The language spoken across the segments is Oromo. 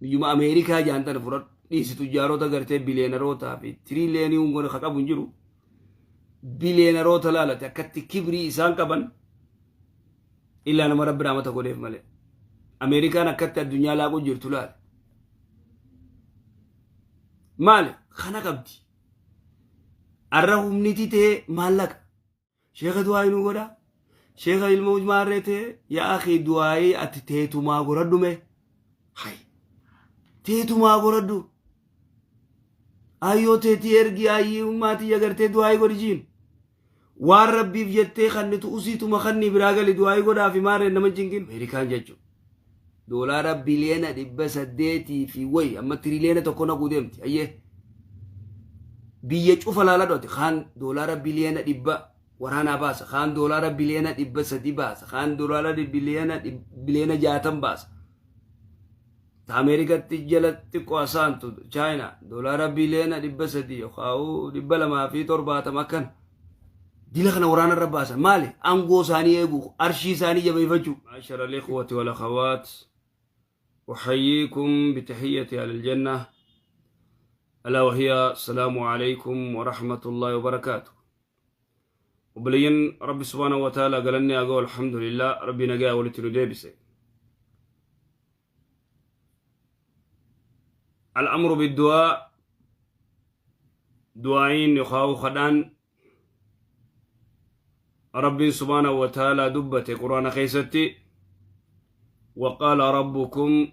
Biyyuma Ameerikaa jaan tana fudhadhu. Dhiisi tujjaarota gartee biliyeenarootaa fi tiriiliyoonii hungona ka qabu hin jiru. Biliyeenaroota laalate akkatti kibrii isaan qaban illaa nama rabbi rahmata godheef malee. Ameerikaan akkatti addunyaa laaquu jirtu laale. Maali? Kana qabdi. Arra humniti tee maallaqa. Sheekha du'aayii nuu godhaa. Sheekha ilma maarree tee yaa akii du'aayii ati teetumaa godhadhu mee. Hay. Teetumaa godhadhu. Ayyoo teetii ergii ayyii ummaatii agartee du'aayii godhi jiin. Waan rabbiif jettee kannitu usiituma kannii biraa gali du'aayii godhaa fi maarreen nama hin cinqin. Ameerikaan jechuudha. Doolaara biliyoona 800 fi wayi amma tiriliyoona tokko naquu deemti. Ayyee. Biyya cufa laala dhote kaan doolaara biliyoona 100 waraanaa baasa kaan doolaara biliyoona 300 baasa kaan doolaara biliyoona 60 baasa. Ta Ameerikatti jala xiqqoo asaantu Chaayinaa doolaara biliyoona 300 yookaan 270 akkana. Dila kana waraana irra baasan maali? Aangoo isaanii eeguu, arshii isaanii jabeeffachuu. معاشر الإخوة والأخوات، أحييكم بتحية أهل الجنة، ألا وهي السلام عليكم ورحمة الله وبركاته. Obboleeyyan Rabbi subhaanahu wa ta'ala galanni haa ga'u, alhamdulillah, Rabbi nagaa walitti nu deebise. Al'amru biddu'aa, du'aa'iin yookaan kadhaan Rabbiin subhaanahu wa ta'ala dubbate Quraana keessatti: وقال ربكم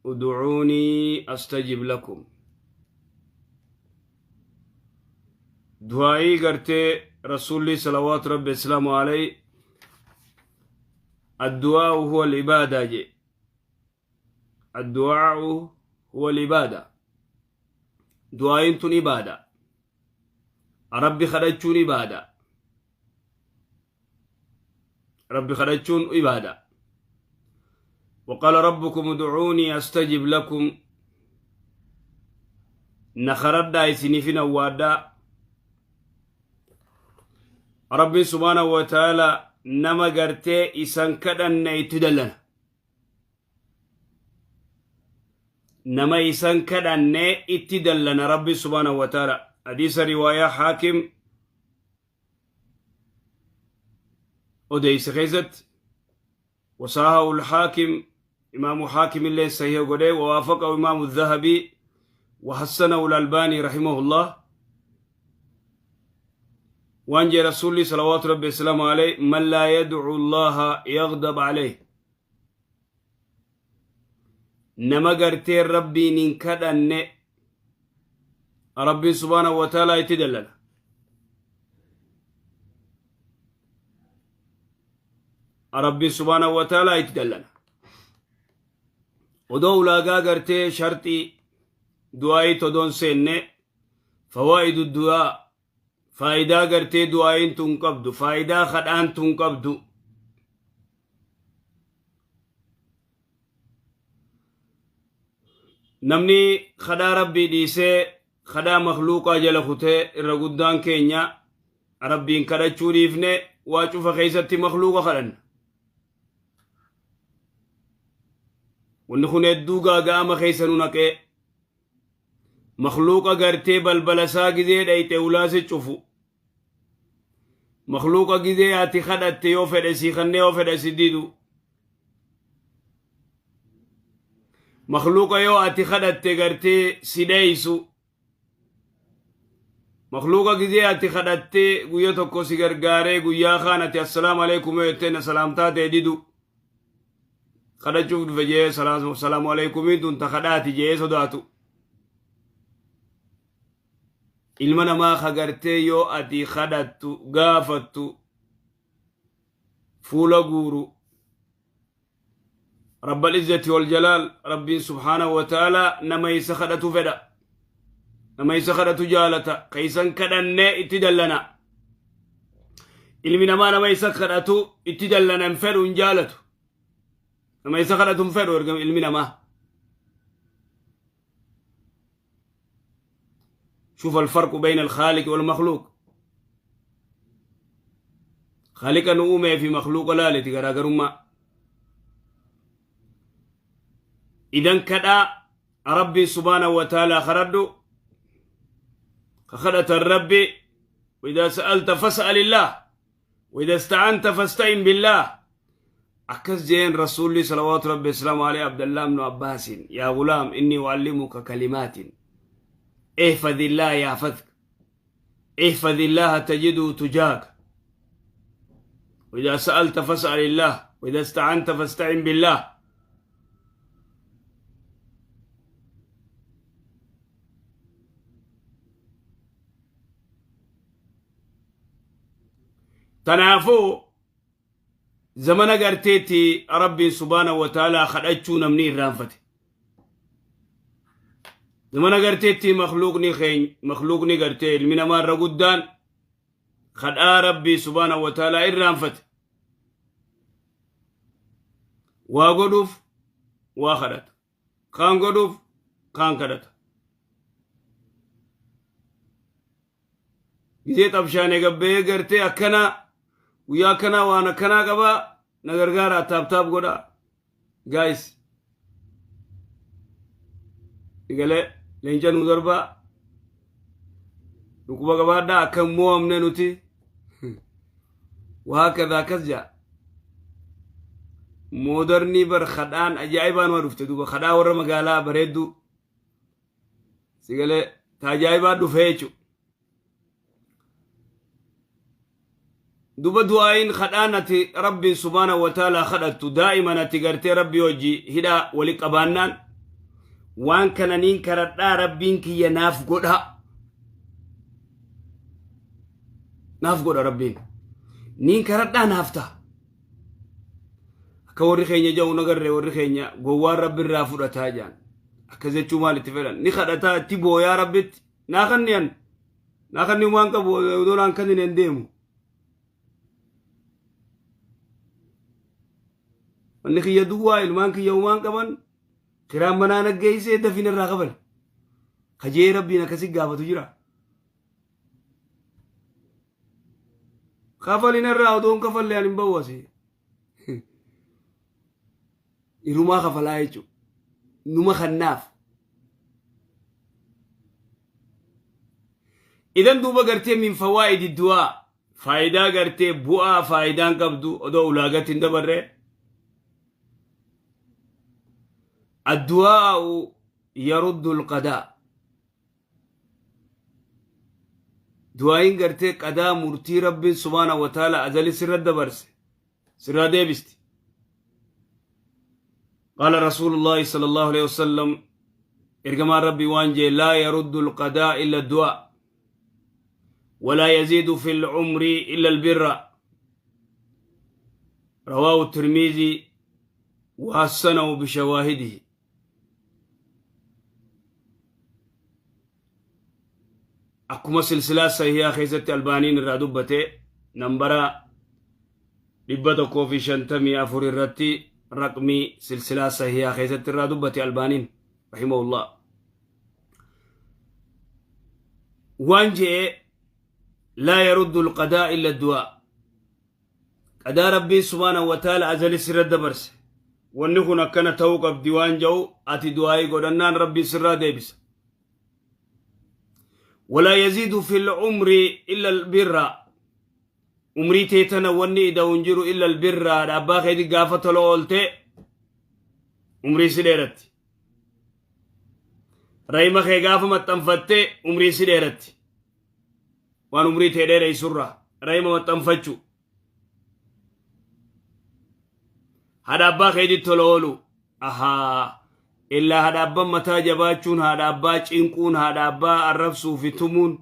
ادعوني أستجب لكم. Du'aa'ii gartee Rasuulli salawaatu Rabbi islaamu alayhi الدعاء هو العبادة je. الدعاء هو العبادة. Du'aa'iin tun ibaada. Rabbi kadhachuun ibaada. Rabbi kadhachuun ibaada. وقال ربكم ادعوني أستجب لكم. Na kadhadhaa isiniifin awwaadhaa. Rabbiin subhaanahu wa ta'ala nama gartee isan kadhanne itti dallana. Nama isan kadhanne itti dallana Rabbi subhaanahu wa ta'ala. Hadiisa riwaayaa Haakim odeeyse keessatti, وصححه الحاكم، إمام حاكم اللي صحيح قده، ووافقه إمام الذهبي وحسنه الألباني رحمه الله. وأن رسول صلوات ربي السلام عليه: من لا يدعو الله يغضب عليه. Nama gartee Rabbiin hin kadhanne Rabbiin subhaanahu wa ta'ala itti dallana. Rabbiin subhaanahu wa ta'ala itti dallana. Odoo ulaagaa gartee sharxii du'aayii odoon seenne, fawaa'idu du'aa, faayidaa gartee du'aayiin tun qabdu, faayidaa kadhaan tun qabdu. Namni kadhaa Rabbii dhiisee kadhaa makluuqaa jala kutee, irra guddaan keenya Rabbiin kadhachuu dhiifne waa cufa keessatti makluuqa kadhanna. Wanni kun hedduu gaaga'ama keessa nu naqee. Makluuqa gartee balbala isaa gizee dhayxe ulaasi cufu. Makluuqa gizee ati kadhatte yoo fedhe sii kannee yoo fedhe si didu. Makluuqa yoo ati kadhatte gartee si dheeysu. Makluuqa gizee ati kadhattee guyya tokko si gargaaree guyyaa kaan ati assalaamu alaikum yoo jettee na salaamtaa ta'e didu. Kadhachuuf dhufe jee salaamu alaikumiin tun ta kadhaati jee sodaatu. Ilma namaa ka gartee yoo ati kadhattu gaafattu fuula guuru. Rabbal izzati wal jalaal, Rabbiin subhaanahu wa ta'ala nama isa kadhatu fedha. Nama isa kadhatu jaalata. Ka isan kadhanne itti dallana. Ilmi namaa nama isa kadhatu itti dallana, hin fedhu, hin jaalatu. Nama isa kadhatu hin fedhu erga ilmi namaa. شوف الفرق بين الخالق والمخلوق. خالق nu uumee fi makluuqa laaleti garaagarummaa. Idan kadhaa Rabbiin subhaanahu wa ta'aalaa kadhadhu. Ka kadhatan Rabbi. وإذا سألت فاسأل الله وإذا استعنت فاستعن بالله. Akkas jeen Rasuulli صلوات ربي وسلامه عليه عبد الله بن عباس: يا غلام، إني أعلمك كلمات، احفظ الله يحفظك، احفظ الله تجده تجاهك، وإذا سألت فاسأل الله، وإذا استعنت فاستعن بالله. Tanaafuu zamana garteetti Rabbiin subhaanahu wa ta'aalaa kadhachuu namni irraanfate. Zamana garteetti makluuqni keenya, makluuqni gartee ilmi namaa irra guddaan kadhaa Rabbii subhaanahu wa ta'aalaa irraanfate. Waa godhuuf waa kadhata. Kaan godhuuf kaan kadhata. Gizee xabshaane gabbee gartee akkanaa guyyaa akkanaa waan akkanaa qabaa, na gargaaraa, tap tap godhaa. Guys, igalee leenca nu darbaa, dhukkuba qabaadhaa, akka hin mo'amne nuti waa kadaa akkas jaa. Modern bar kadhaan ajaa'ibaan waa dhufte duuba, kadhaa warra magaalaa bareedduu sigalee ta ajaa'ibaa dhufee jechuudha. Duba du'aayin kadhaan ati Rabbiin subhaanahu wa ta'aalaa kadhattu daa'iman ati gartee Rabbii hojii hidhaa wali qabaannaan, waan kana niin kadhadhaa, Rabbiin kiyya naaf godha. Naaf godha Rabbiin. Niin kadhadhaa, naaf ta'a. Akka warri keenya jedhu nagarree, warri keenya gowwaan Rabbi irraa fudhataa jedhan. Akkas jechuu maal itti fedhan? Ni kadhataa, itti booyaa, Rabbitti. Naa kanni an. Naa kanni waan qabu odoo naan kanneen hin deemu. Wanni kiyya duwwaa, ilmaan kiyya uumaan qaban, kiraan manaa naggeessee dafin irraa kafale. Kajee Rabbiin akkasi gaafatu jira. Kafalin irraa odoon kafalle ani hin bawwase. Irumaa kafalaa jechuudha. Numa kannaaf. Idan duuba gartee من فوائد الدعاء, faayidaa gartee bu'aa faayidaan qabdu odoo ulaagatti hin dabarre, الدعاء يرد القضاء. Du'aayin gartee qadaa murtii Rabbiin subhaana wa ta'ala azali sirra dabarse sirraa deebisti. قال رسول الله صلى الله عليه وسلم, ergamaan Rabbii waan jee: لا يرد القضاء إلا الدعاء ولا يزيد في العمر إلا البر. رواه الترمذي وحسنه بشواهده. Akkuma silsilaa sahihaa keessatti Albaaniin irraa dubbate, nambara 154 irratti, raqmii silsilaa sahihaa keessatti irraa dubbate Albaaniin رحمه الله waan je'e: لا يرد القضاء إلا الدعاء. Qadaa Rabbiin subhaanahu wa ta'ala azali sirra dabarse, wanni kun akkana ta'uu qabdi waan jedhu, ati du'aa'ii godhannaan Rabbiin sirraa deebisa. ولا يزيد في العمر إلا البر. Umrii teetana wanni ida'u hin jiru إلا البر. Abbaa keeti gaafa tola oolte umrii si dheeratti. Rahima kee gaafa maxxanfatte umrii si dheeratti. Waan umrii tee dheereysurra rahima maxxanfachuu, haadha abbaa keetitti tola oolu. Ahaa, illaa haadha abbaan mataa jabaachuun, haadha abbaa cinquun, haadha abbaa arrabsuu fi tumuun,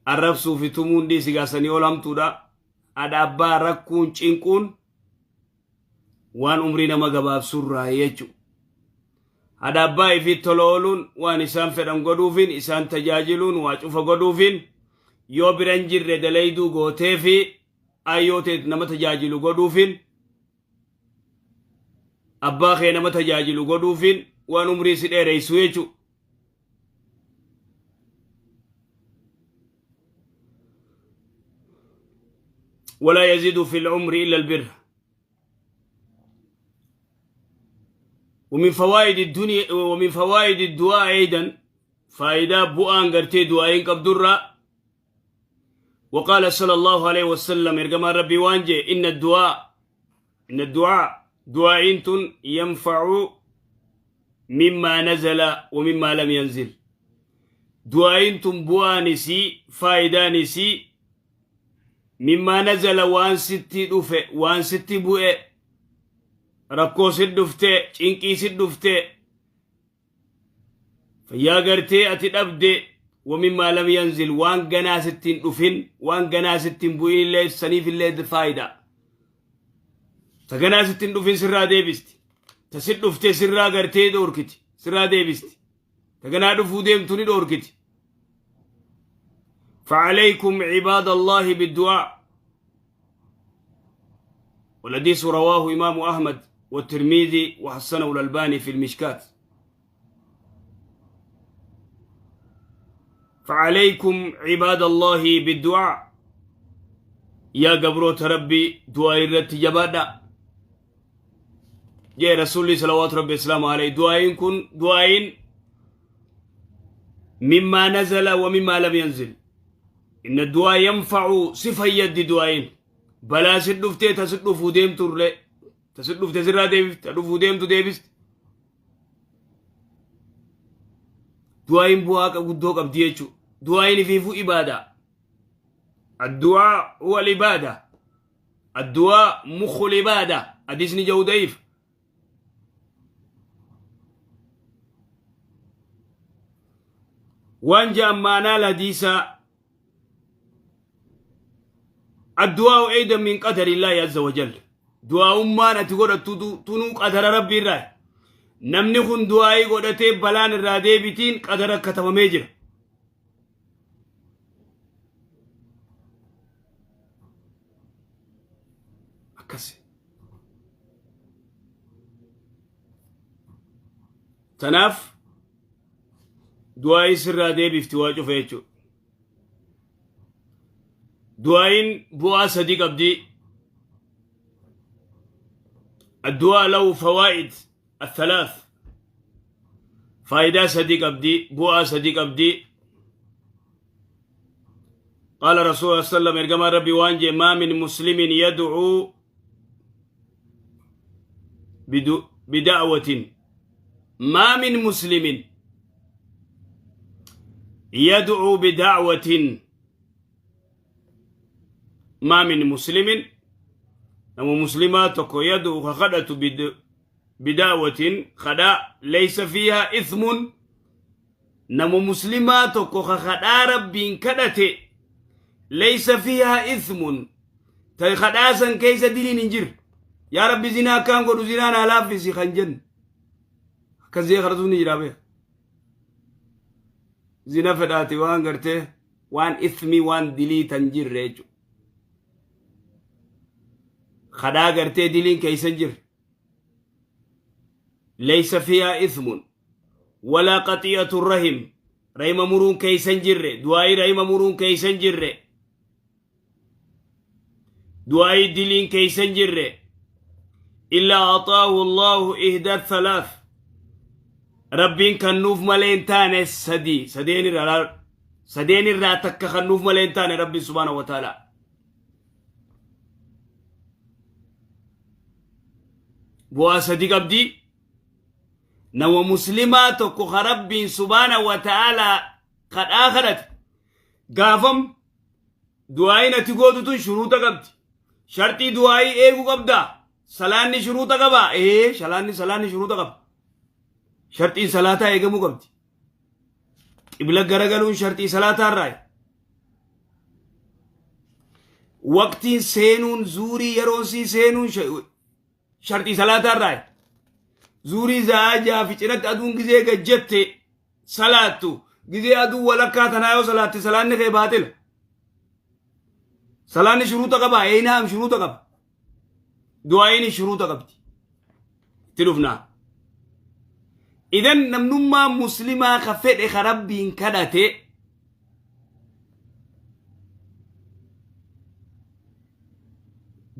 arrabsuu fi tumuun dhiisi gaasanii ol hamtuudha. Haadha abbaa rakkuun, cinquun waan umrii nama gabaabsurraa jechu. Haadha abbaa ifii tola ooluun, waan isaan fedhan godhuufin, isaan tajaajiluun, waa cufa godhuufin, yoo biran jirre dalayduu gootee fi ayyoo ta'e nama tajaajilu godhuufin, abbaa kee nama tajaajilu godhuufin waan umrii si dheereysu jechu. ولا يزيد في العمر إلا البر. ومن فوائد الدنيا ومن فوائد الدعاء أيضا، فائدة بؤان قرتي دعائين قبدرة. وقال صلى الله عليه وسلم، إرجما ربي وانجي، إن الدعاء دعاء ينفع مما نزل ومما لم ينزل. دعاء bu'aanisii faayidaanisii مما نزل، waan sitti dhufe، waan sitti bu'e، rakkoo sit dhufte، cinqii sit dhufte، fayyaa gartee ati dhabde، ومما لم ينزل، waan ganaa sittiin dhufin، waan ganaa sittiin bu'in illee saniif illee faayidaa. Ta ganaa sittiin dhufin sirraa deebisti, ta sit dhufte sirraa gartee dhoorkiti, sirraa deebisti, ta ganaa dhufuu deemtu ni dhoorkiti. فعليكم عباد الله بالدعاء. والحديث رواه إمام أحمد والترمذي وحسنه الألباني في المشكات. فعليكم عباد الله بالدعاء. Yaa gabroota Rabbii، du'aa irratti jabaadha jee Rasuulli صلوات ربي وسلامه عليه. Du'aayin kun du'aayin مما نزل ومما لم ينزل. إن الدعاء ينفع، si fayyaddi du'aayin. Balaa sit dhuftee، ta sit dhufuu deemturre، ta sit dhufte sirraa deebifte، ta dhufuu deemtu deebisti. Du'aayin bu'aa guddoo qabdi jechuu. Du'aayin ifiifuu ibaadaa. الدعاء هو العبادة، الدعاء مخ العبادة. حديثني جو ضعيف. Waan ja'an maanaa الحديث: الدعاء أيضا من قدر الله عز وجل. Du'aa'ummaan ati godhattu tunuu qadara Rabbii irraa. Namni kun du'aa'ii godhatee balaan irraa deebitiin qadara katabamee jira. Akkas. Tanaaf du'aa'ii sirraa deebifti waa cufa jechuudha. Du'aa'iin bu'aa sadii qabdi. الدعاء له فوائد الثلاث. فائدة sadii qabdi، bu'aa sadii qabdi. قال رسول الله صلى الله عليه وسلم، إرجما ربي waan jee، ما من مسلم يدعو بدعوة، ما من مسلم يدعو بدعوة، ما من مسلم، nama muslimaa tokko، يدعو ka kadhatu، بدعوة kadhaa، ليس فيها إثم، nama muslimaa tokko ka kadhaa Rabbiin kadhate، ليس فيها إثم، ta kadhaa san keessa diliin hin jirre. Yaa Rabbi، zinaa akkaan godhu zinaa naa laaffisi kan jennu akkas jee kadhatuun ni jira beeka. Zina fedhaati waan gartee waan ismii waan dilii tan jirre jechuudha. Kadhaa gartee diliin keessa hin jirre. ليس فيها إثم ولا قطيعة رحم، rahima muruun keessa hin jirre، du'aa'ii rahima muruun keessa hin jirre، du'aa'ii diliin keessa hin jirre، إلا أعطاه الله إحدى الثلاث، Rabbiin kannuuf malee hin taane sadii. Sadeen irraa, sadeen irraa takka kannuuf malee hin taane Rabbiin سبحانه وتعالى. Bu'aa sadi qabdi. Nama muslimaa tokko ka Rabbiin سبحانه وتعالى kadhaa kadhate. Gaafam du'aayin ati gootu tun shuruuta qabdi. Sharxii du'aayii eeguu qabda. Salaanni shuruuta qaba. Ee, salaanni shuruuta qaba. Sharxiin salaataa eegamuu qabdi. Qibla garagaluun sharxii salaataa irraa. Waqtiin seenuun zuurii, yeroon sii seenuun sharxii salaataa irraa. Zuurii za'aa 6 fi cinatti aduun gizee gajjette salaattu. Gizee aduu walakkaa tanaa yoo salaatte, salaanni kee baaxila. Salaanni shuruuta qaba. Eenaam, shuruuta qaba. Du'aayin shuruuta qabdi. Itti dhufnaa. Idan namnummaa muslimaa ka fedhe ka Rabbiin kadhate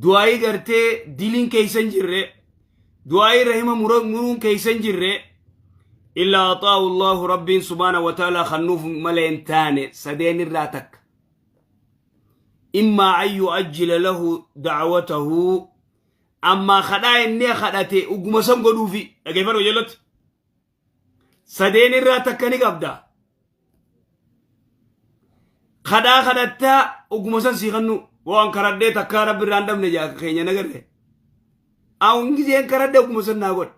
du'aayii gartee diliin keessa hin jirre. Du'aa'ii rahima muruun keeysa hin jirre, illaa axaahu Allaahu, Rabbiin subhaana wa ta'aalaa kannuuf malee hin taane sadeen irraa takka. Immaa an yu'ajjila lahu da'watahu, ammaa kadhaa inni kadhate uguma san godhuufi. Dhageeffadhu jalatti. Sadeen irraa takka ni qabda. Kadhaa kadhattaa uguma san sii kannu. Waan karadhee takkaa Rabbi irraa hin dhabne jaa keenya nagarre. Awun gizeen karadhe uguma san naa godha.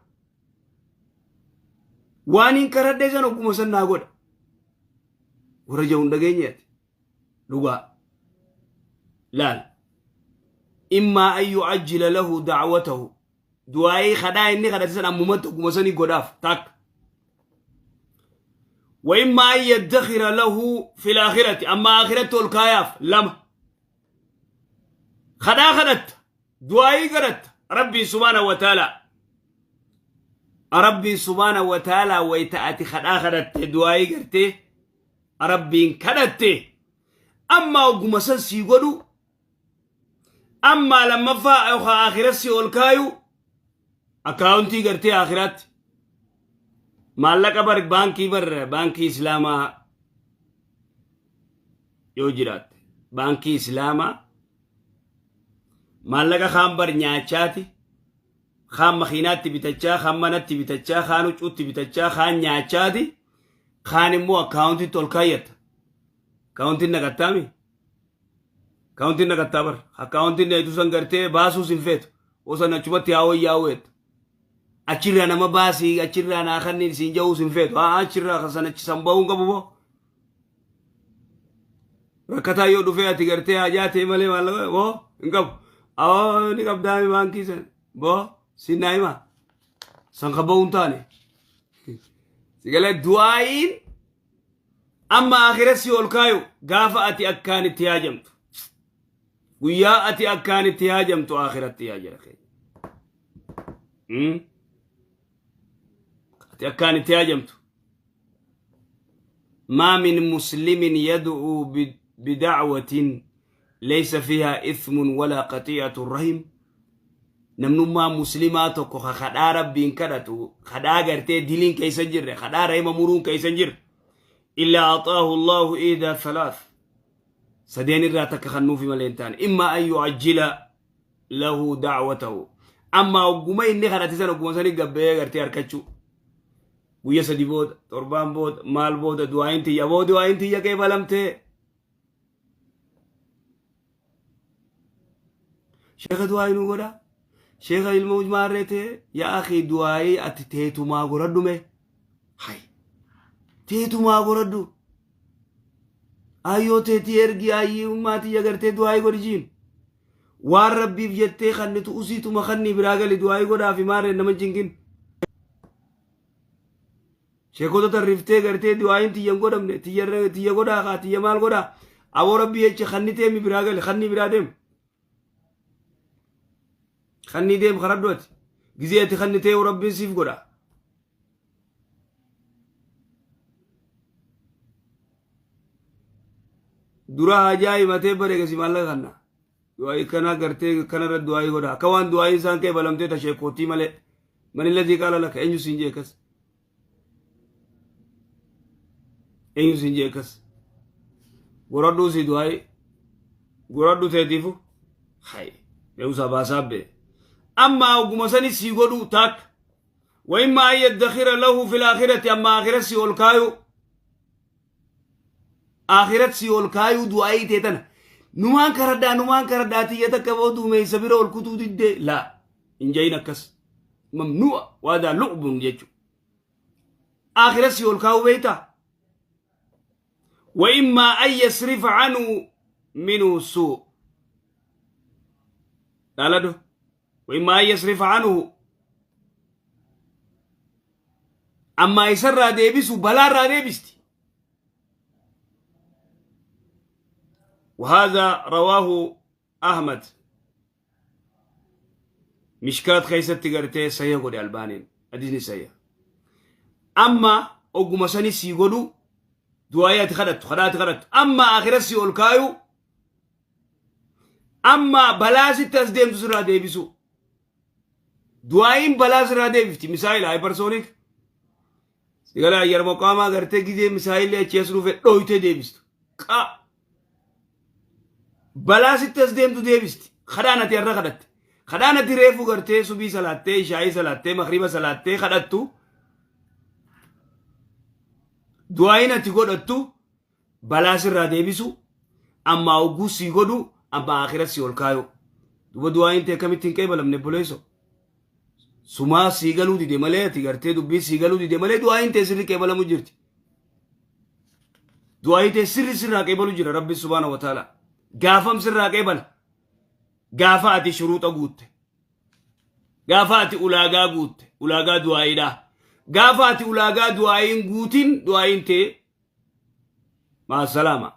Waan hin karadhee san uguma san naa godha. Warra jahuun dhageenyeeti. Dhugaa. Laal. Immaa an yu'ajjila lahu da'watahu. Du'aa'ii kadhaa inni kadhate san ammumatti ogguma sanii godhaaf takka. Wa immaa an yaddakhira lahu fil aakhirati, amma aakiratti ol kaayaaf lama. Kadhaa kadhatta, du'aa'ii kadhatta, Rabbiin subhaana wa ta'ala. Rabbiin subhaana wa ta'ala wayta ati kadhaa kadhatte, du'aa'ii gartee Rabbiin kadhatte, amma ogguma san sii godhu, ammaa lammaffaa yookaan akhiratti si ol kaayu. Akkaawuntii gartee akhiraatti maallaqa bar baankii, bar baankii islaamaa yoo jiraatte, baankii islaamaa maallaqa kaan bar nyaachaati, kaan makiinaatti bitachaa, kaan manatti bitachaa, kaan huccuutti bitachaa, kaan nyaachaati, kaan immoo akkaawuntiitti ol kaayyatta. Akkaawuntiin naqattaami. Akkaawuntiin naqattaa bar. Akkaawuntiin dheetu san gartee baasuus hin feetu. Osan achumatti haa wayyaa'u jettu. Achirraa nama baasii, achirraa naa kanneen siin ja'uus hin feetu. Haa, achirraa kan san achi san ba'uu hin qabu boo. Rakkataa yoo dhufee ati gartee hajaa ta'e malee maallaqa boo hin qabu. Awoo, ni qabdaami baankii san boo siin naa himaa. San kan ba'uu hin taane. Sigalee du'aa'iin amma akhira si ol kaayu gaafa ati akkaan itti haajamtu. Guyyaa ati akkaan itti haajamtu akhiratti, yaa jara keenya. Ati akkaan itti haajamtu. ما من مسلم يدعو بدعوة ليس فيها إثم ولا قطيعة الرحم. Namnummaa muslimaa tokko ka kadhaa Rabbiin kadhatu, kadhaa gartee diliin keessa hin jirre, kadhaa rahima muruun keessa hin jirre, إلا أعطاه الله إحدى ثلاث, sadeen irraa takka kannuufi malee hin taane. إما أن يعجل له دعوته, amma ogguma inni kadhate san ogguma sani gabbee gartee harkachuu, guyya 3 booda, torbaan booda, maal booda, du'aayin tiyya boo, du'aayin tiyya qeebalamtee, sheeka du'aayi nu godha, sheeka ilma maarree ta'e. Yaa akii, du'aayii ati teetumaa godhadhu mee, hay, teetumaa godhadhu. Ayyoo teetii ergi, ayyii ummaa tiyya gartee du'aayii godhi jiin. Waan Rabbiif jettee kannitu usiituma kannii biraa gali, du'aayii godhaa fi maarree nama jinkin. Sheekota tarriftee gartee du'aayiin tiyya hin godhamne, tiyya tiyya godhaa kaa, tiyya maal godhaa. Aboo, Rabbii jecha kanni teemi biraa gali, kannii biraa deem. Kannii deem karadhu ati. Gizee ati kanni tee'u Rabbiin siif godha. Dura hajaa himatee bare gasi maallaqa kanna. Du'aayii kana gartee kanarra du'aayii godha. Akka waan du'aayiin isaan kee balamtee ta sheekootii malee. من الذي قال لك? Eenyu siin jee akkas? Eenyu siin jee akkas? Goradhuu si du'aayii. Goradhu teetiifu. Hay. Beekusaa baasaa bee. Amma oguma sani sii godhuu taak. وإما أن يدخر له في الآخرة, أما آخرة سي ol kaayu, akhirat si ol kaayuu. Du'aayii ta'e tana numaan karadhaa, numaan karadhaa, tiyya takka boo duumeysa bira ol kutuu diddee laa hin jahin. Akkas ممنوع وهذا لعب jechu. Akhirat si ol kaayuu beeyta. وإما أن يصرف عنه منه سوء laaladu. وإما أن يصرف عنه, ammaa isarraa deebisu, balaarraa deebisti. وهذا رواه أحمد. مشكات keeysatti gartee sahiha godhe Albaaniin, hadiisni sahiha. Amma ogguma sani sii godhu, du'aayii ati kadhattu, kadhaa ati kadhattu, amma akhira si ol kaayu, amma balaa sitti as deemtu sirraa deebisu. Du'aa'iin balaa sirraa deebifti. Misaayila hypersonic. Sigala ayyar moqaamaa gartee gizee misaayilli achi as dhufe dhooytee deebistu. Qaa. Balaa sitti as deemtu deebisti. Kadhaan ati har'a kadhatte. Kadhaan ati reefu gartee subii salaattee, ishaayii salaattee, makriba salaattee kadhattu. Du'aa'iin ati godhattu balaa sirraa deebisu, ammaa hogguu sii godhu, ammaa akhirat si ol kaayu. Duba du'aa'iin tee akkamitti hin qeebalamne obboleesso? Sumaa sii galuu dide malee ati gartee dubbii sii galuu dide malee du'aa'iin tee sirri qeebalamu jirti. Du'aa'ii tee sirri sirraa qeebalu jira Rabbi subhaanahu wa ta'ala. Gaafam sirraa qeebala. Gaafa ati shuruuxa guutte. Gaafa ati ulaagaa guutte. Ulaagaa du'aa'iidhaa. Gaafa ati ulaagaa du'aa'iin guutin du'aa'iin tee maasalaama.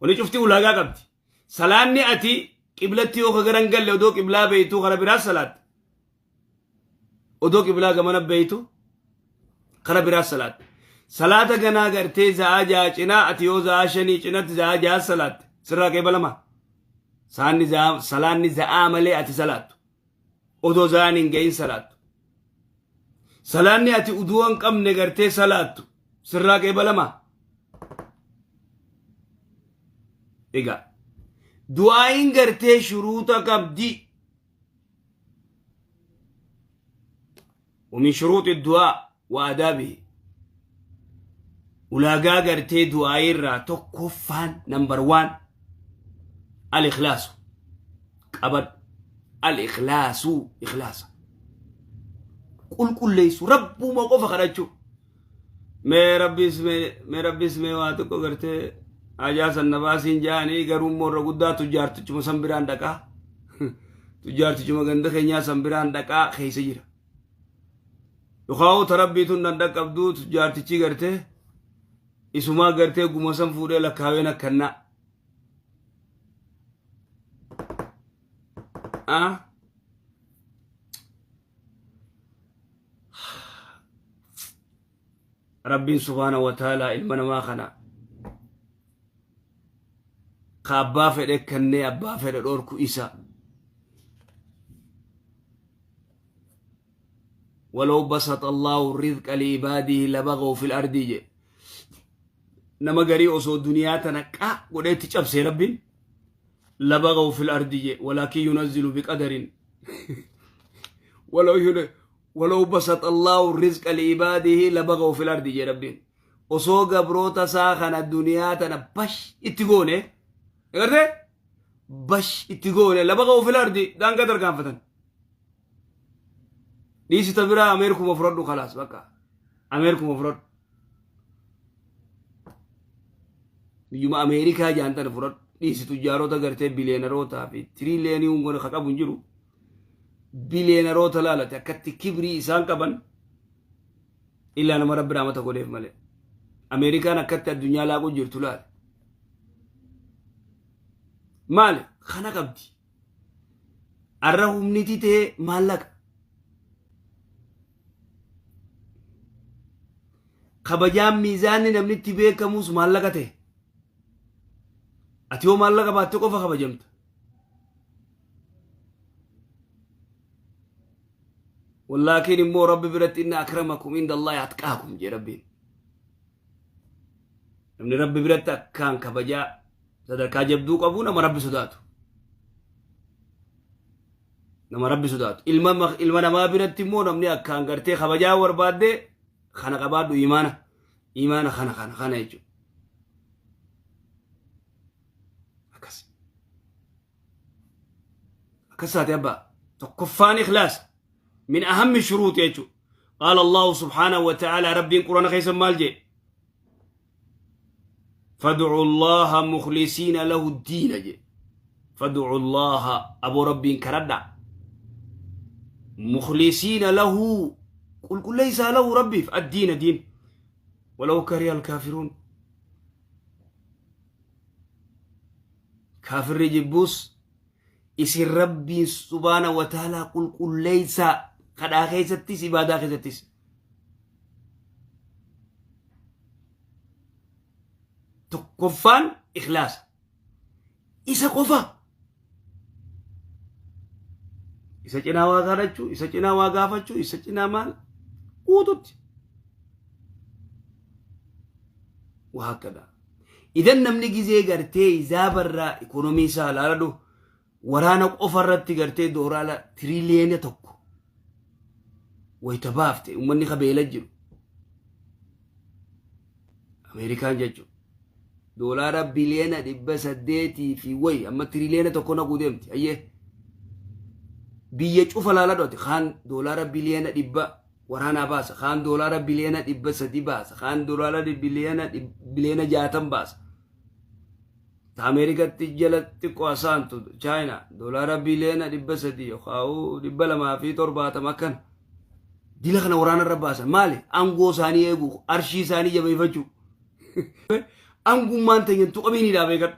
Wani cufti ulaagaa qabdi. Salaanni ati qiblatti yoo ka garan galle odoo qiblaa beeytuu kara biraa salaatte. Odoo qiblaa gamana beeytu kara biraa salaatte. Salaata ganaa gartee za'aa ja'a cinaa ati yoo za'aa shanii cinatti za'aa ja'a salaatte sirraa qeebalama. Salaanni za'aa malee ati salaattu. Odoo za'aan hin gahin salaattu. Salaanni ati uduu hin qabne gartee salaattu sirraa qeebalama. Egaa du'aa'iin gartee shuruuxa qabdi. ومن شروط الدعاء وآدابه ulaagaa gartee du'aa'ii irraa tokkoffaan number one al-ikhlaasu qabadhu al-ikhlaasu ikhlaasa qulqulleessu rabbuma qofa kadhachuu mee rabbiis mee mee rabbiis mee waa tokko gartee hajaa san na baasiin jaanii garuu immoo irra guddaa tujjaartichuma san biraan dhaqaa tujjaartichuma ganda keenyaa san biraan dhaqaa keessa jira Yookaan ta rabbii tun nan dhaqqabduu tujjaartichi gartee isumaa gartee guma san fuudhee lakkaaween akkannaa. Ah? Rabbiin subhaana wa ta'ala ilma namaa kana ka abbaa fedhe kennee abbaa fedhe dhorku isa. Walaw basata Allahu rizqa liibaadihi labagaw fil ardii jedhe. Nama garii osoo duniyaa tana qa godheetti cabsee Rabbiin labagaw fil ardi jedhe walaakin yunazzilu biqadarin. Walaw yuna walaw basata Allahu rizqa liibaadihi labagaw fil ardi jedhe Rabbiin. Osoo gabroota isaa kana duniyaa tana bash itti goone agartee bash itti goone labagaw fil ardi daangaa tarkaanfatan. Dhiisi ta biraa Ameerikuma fudhadhu kalaas bakka. Ameerikuma fudhadhu. Biyyuma Ameerikaa jaan tana fudhadhu. Dhiisi tujjaarota gartee biliyeenarootaa fi tiriiliyoonii hungona ka qabu hin jiru. Biliyeenaroota laalate akkatti kibrii isaan qaban illaa nama rabbi raamata godheef malee. Ameerikaan akkatti addunyaa laaquu jirtu laale. Maali? Kana qabdi. Arra humniti tee maallaqa. Kabajaan miizaanni namni itti beekamus maallaqa ta'e. Ati yoo maallaqa baatte qofa kabajamta. Wallaakiin immoo rabbi biratti inna akramakum inda Allahi atqaakum jee rabbiin. Namni rabbi biratti akkaan kabajaa sadarkaa jabduu qabu nama rabbi sodaatu. Nama rabbi sodaatu. Ilma namaa biratti immoo namni akkaan gartee kabajaa barbaadde kana qabaadhu imaana. Imaana kana kana kana jechuudha. Akkas. Akkas taate abbaa. Tokkoffaan ikhlaasa. Min ahammi shuruuxi jechuudha. Qaala Allahu subhaanahu wa ta'ala rabbiin qurana keessa maal jedhe? Fad'u Allaha mukhlisiina lahu diina jedhe. Fad'u Allaha aboo rabbiin kadhadha. Mukhlisiina lahu qulqulleessaa lahu rabbiif addiina diin. Walaw kariha alkaafiruun. Kaafirri jibbuus isin rabbiin subhaana wa ta'aalaa qulqulleessaa kadhaa keessattis ibaadaa keessattis. Tokkoffaan ikhlaasa. Isa qofa. Isa cinaa waa kadhachuu, isa cinaa waa gaafachuu, isa cinaa maal guututti. Waa akkana. Idan namni gizee gartee izaabarraa ikonomii isaa ilaaladhu waraana qofa irratti gartee dooraala 1 tiriliyoona wayita baafte uummanni kabeela jiru. Ameerikaan jechuudha. Doolaara biliyoona 800 fi wayi amma 1 tiriliyoona naquu deemti. Ayyee. Biyya cufa laala dhote kaan doolaara biliyoona 100 waraanaa baasa, kaan doolaara biliyoona 300 baasa, kaan doolaara biliyoona 60 baasa. Ta Ameerikatti jala xiqqoo asaantu Chaayinaa doolaara biliyoona 300 yookaan 270 akkana. Dila kana waraana irra baasan maali? Aangoo isaanii eeguu, arshii isaanii jabeeffachuu. Angummaan teenyan tuqamiinidha beekadhu.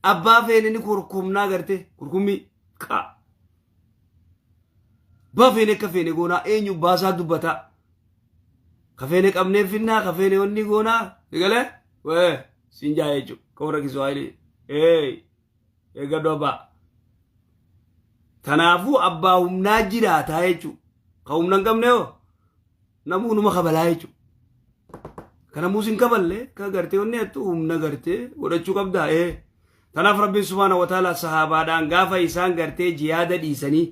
Abbaa feene ni kurkumnaa gartee kurkummii qaa. Abbaa feene akka feene goonaa eenyu baasaa dubbataa. Ka feene qabnee finnaa ka feene wanni goonaa sigalee wee siin jaa jechuudha. Ka warra Kiswaahilii. Ee eeggadhu abbaa. Kanaafuu abbaa humnaa jiraataa jechuudha. Ka humna hin qabne hoo namuu numa kabalaa jechuudha. Kana muus hin kaballe ka gartee wanni jettu humna gartee godhachuu qabdaa ee. Kanaaf Rabbiin subhaana wa ta'ala sahaabaadhaan gaafa isaan gartee jihaada dhiisanii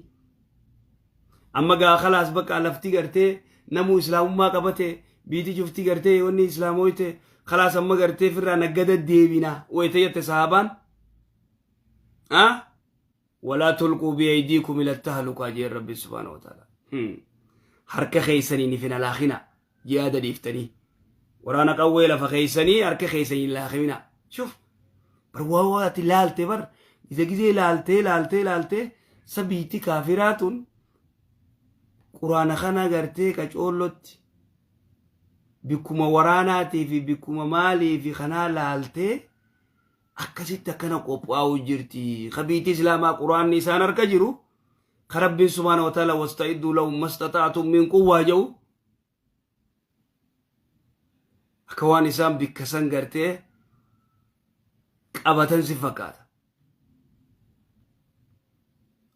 amma gaa khalaas bakka lafti gartee namuu islaamummaa qabate biitii cufti gartee wanni islaamoyte khalaas amma gartee firraa naggada deebina wayita jette sahaabaan. Ah? Walaa tulquu biyaydiikum ila tahlukaa jeen Rabbiin subhaana wa ta'ala. Harka keessaniin ifin alaakina jihaada dhiiftanii. Waraana qawwee lafa keessanii harka keessaniin laakimina. Shuf bar waa ati laalte bar gizee gizee laaltee laaltee laaltee sabiitti kaafiraa tun quraana kana gartee qacoollotti bikkuma waraanaatii fi bikkuma maalii fi kanaa laaltee akkasitti akkana qophaa'u jirti. Kabiitti islaamaa quraanni isaan harka jiru ka Rabbiin subhaana wa ta'ala wasta'idduu lahum mastata'tum min quwwaa jedhu akka waan isaan bikka san gartee qabatan si fakkaata.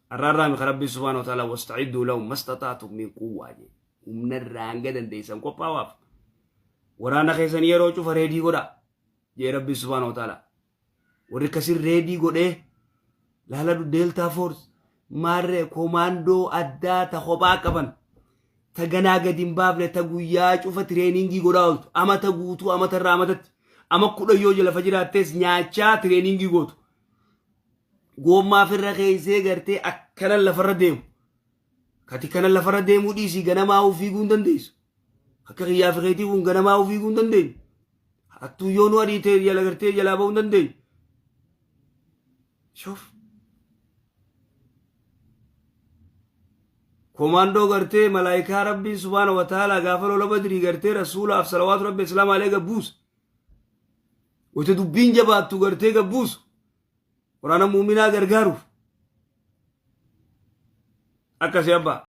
Arraarraami ka Rabbiin subhaana wa ta'ala wasta'idduu lahum mastata'tum min quwwaa jedhu humna irraa hanga dandeessan qophaa'aaf. Waraana keessan yeroo cufa ready godhaa jee Rabbiin subhaana wa ta'ala. Warri akkasin ready godhee laaladhu Delta Force maarree komaandoo addaa ta kophaa qaban ta ganaa gadi hin baafne ta guyyaa cufa training godhaa ooltu amata guutuu amata irraa amatatti ama 10 yoo lafa jiraattees nyaachaa training gootu. Goommaa firra keessee gartee akkana lafarra deemu. Kati kana lafarra deemuu dhiisii ganamaa fiiguu hin dandeessu. Akka kiyyaa fi keetii kun ganamaa fiiguu hin dandeenyu. Hattuu yoo nu ariitee jala gartee jalaa bahuu hin dandeenyu. Shuf. Komaandoo gartee malaayikaa Rabbiin subhaana wa ta'ala gaafa lola Badrii gartee rasuulaaf salawaatu Rabbi islaam alee gabbuusu. Wayita dubbiin jabaattu gartee gabbuusu. Waraana muuminaa gargaaruuf. Akkasii abbaa.